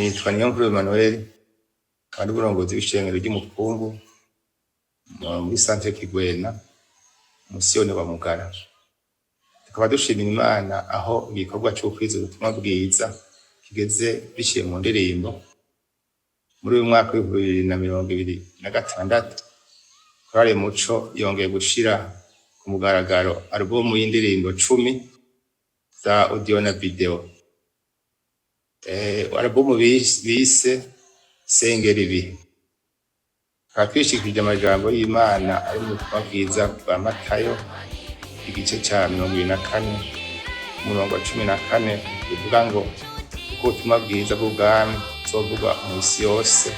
Nitwa Niyonkuru Emmanuel, nkaba ndi umurongozi w'ishengero ry'Umukungu muri centre Kigwena, umusiyoni wa Mugara. Tukaba dushimira Imana aho igikorwa co gukwiza ubutumwa bwiza kigeze biciye mu ndirimbo. Muri uyu mwaka w'2026, Korale Muco yongeye gushira ku mugaragaro alubumu y'indirimbo 10 za audio na video. Alubumu bise Sengera Ibihe. Tukaba twishikirije amajambo y'Imana ari mu butumwa bwiza bwa Matayo, igice ca 24, umurongo wa 14, bivuga ngo: "Kuko ubutumwa bwiza bw'ubwami buzovugwa mw'isi yose,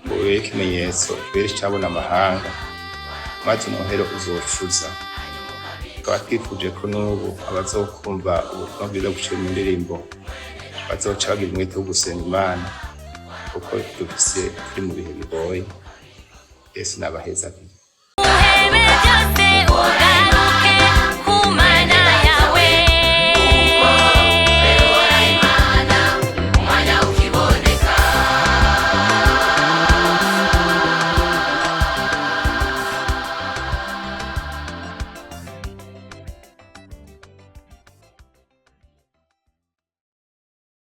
ngo bubere ikimenyetso kibere icabona amahanga, maze umuhero uzocuza." Tukaba twifuje ko n'ubu abazokumva ubutumwa bwiza buciye mu ndirimbo bazoca bagira umwete wo gusenga Imana, kuko dufise turi mu bihe bigoye. Yesu nabahezagire. Uhebe byose.